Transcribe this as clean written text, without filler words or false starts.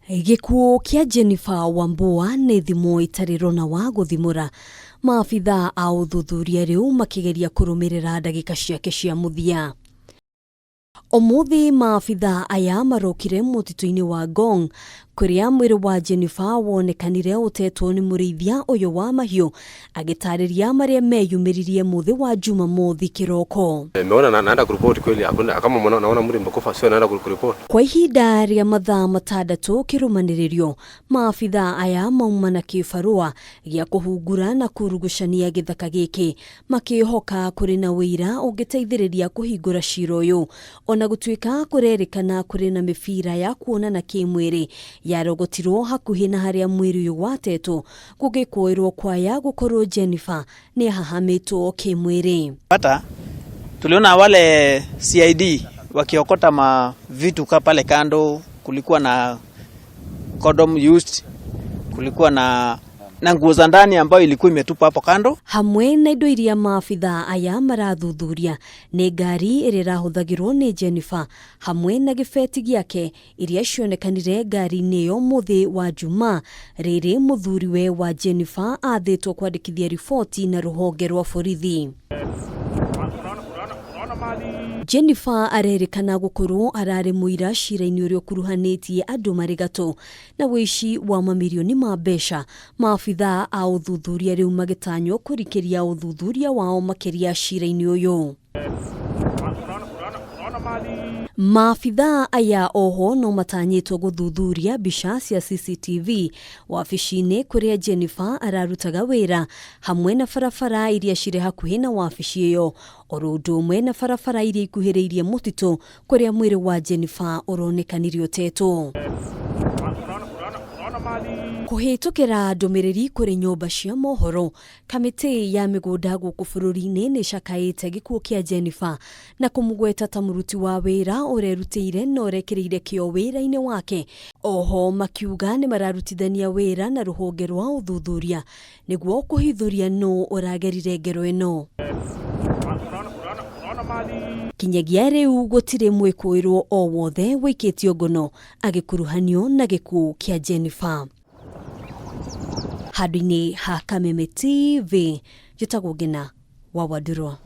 Gĩkuũ kĩa Jennifer Wambua nĩ thimo ĩtarĩ rona wa gũthimũra. Maabithaa a ũthuthuria rĩu makĩgeria kũrũmĩrĩra ndagĩka ciake cia mũthia. Ũmũthĩ maabithaa aya marokire mũtitũ-inĩ wa Ngong kũrĩa mwĩrĩ wa Jennifer wonekanire ũtetwo nĩ mũrĩithia ũyũ wa mahiũ agĩtarĩria marĩa meyumĩririe mũthĩ wa Jumamothi kĩroko. Nimeona na, naenda kuripoti kweli, hakuna kama mwana, naona mtu imekufa sio naenda kuripoti. Kwa ihinda rĩa mathaa matandatũ kĩrũmanĩrĩrio, maabithaa aya mauma na kĩbarũa gĩa kũhungura na kurugucania gĩthaka gĩkĩ makĩhoka kũrĩ na ũira ũngĩteithĩrĩria kũhingũra cira ũyũ. Ona gũtuĩka kũrerĩkana kũrĩ na mĩbira ya kuonana kĩmwĩrĩ yarogotirwo hakuhĩ na harĩa mwĩrĩ ũyũ watetwo, gũgĩkũĩrwo kwaya gũkorwo Jennifer nĩ ahahamĩtwo kĩmwĩrĩ. Hata tuliona wale CID wakiokota ma vitu ka pale kando, kulikuwa na condom used, kulikuwa na nguo za ndani ambayo ilikuwa imetupwa hapo kando. Hamwe na indo iria maabithaa aya marathuthuria nĩ ngari ĩrĩa ĩrahũthagĩrwo nĩ Jennifer hamwe na gĩbeti gĩake iria cionekanire ngari-inĩ ĩyo mũthĩ wa Juma rĩrĩ mũthuriwe wa Jennifer athĩtwo kwandĩkithia riboti na rũhonge rwa borithi. Jennifer arerĩkana gũkorwo ararĩ mũira cira-inĩ ũrĩa ũkuruhanĩtie andũ marĩ gatũ na wĩici wa mamirioni ma mbeca. Maabithaa a ũthuthuria rĩu magĩtanywo kũrikĩria ũthuthuria wao makĩria cira-inĩ ũyũ. Maabithaa aya oho no matanyĩtwo gũthuthuria mbica cia CCTV wabici-inĩ kũrĩa Jennifer ararutaga wĩra hamwe na barabara iria cirĩ hakuhĩ na wabici ĩyo oro ũndũ ũmwe na barabara iria ikuhĩrĩirie mũtitũ kũrĩa mwĩrĩ wa Jennifer ũronekanire ũtetwo. Kũhĩtũkĩra ndũmĩrĩri kũrĩ nyũmba cia mohoro, kamĩtĩ ya mĩgũnda gũkũ bũrũri-inĩ nĩ ĩcakaĩte gĩkuũ kĩa Jennifer na kũmũgweta ta mũruti wa wĩra ũrerutĩire na ũrekĩrĩire kĩo wĩra-inĩ wake. Oho makiuga nĩ mararutithania wĩra na rũhonge rwa ũthuthuria nĩguo kũhithũria nũ ũragerire ngero ĩno. Kinyagia rĩu gũtirĩ mwĩkũĩrwo o wothe wĩikĩtio ngono agĩkuruhanio na gĩkuũ kĩa Jennifer. Handũ-inĩ ha Kameme TV, njĩtagwo Ngina wa Wandurwa.